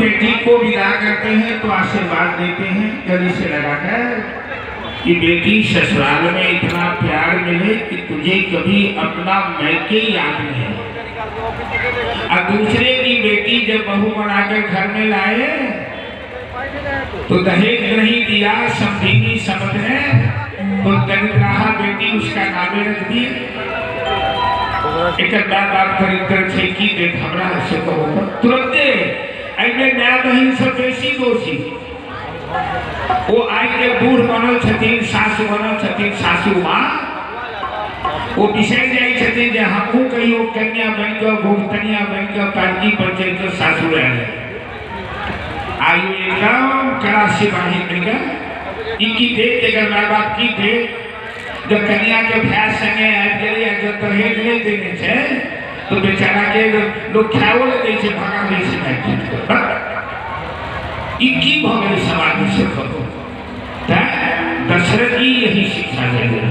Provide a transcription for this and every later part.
बेटी को विदा करते हैं तो आशीर्वाद देते हैं गले से लगाकर कि बेटी ससुराल में इतना प्यार मिले कि तुझे कभी अपना मैके याद नहीं। और दूसरे की बेटी जब बहू बनाकर घर में लाए तो दहेज नहीं दिया, समझी समझ ने तो दरिद्राहा बेटी उसका नामे रख दिए। एक बाप दरिद्र छै की देख हमरा से कहो तुरंते एहिमे my बहिन सब बेसी दोषी। ओ आइ के बूढ़ बनल छथिन, सासु बनल छथिन, सासू माँ ओ बिसरि जाइ छथिन जे हमहूँ कहियो कन्या बनि कऽ घुघतनिया बनि कऽ पालकी पर चढ़ि कऽ सासुर आयल। आयु एकदम कड़ा सिपाही बनि कऽ ई की देत, एकर माय बाप की देत। जब कन्या के भाय संगे आबि गेलै आ जब दहेज नहि देने छै तो बेचारा के लोग खाओ ले दै छै, भगा दै छै मारि पीट कऽ। ई की भऽ गेलै समाज से कहू। तैं दशरथ जी यही शिक्षा दे रहे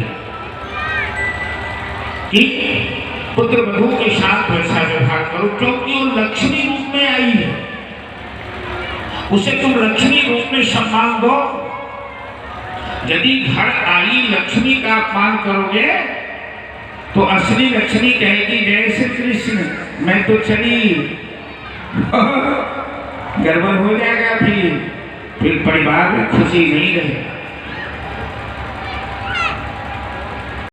कि पुत्र वधू के साथ वैसा व्यवहार करो क्योंकि वो लक्ष्मी रूप में आई है, उसे तुम लक्ष्मी रूप में सम्मान दो। यदि घर आई लक्ष्मी का अपमान करोगे तो असली लक्ष्मी कहेगी जय श्री कृष्ण मैं तो चली, गड़बड़ हो जाएगा, फिर परिवार में खुशी नहीं रहेगा।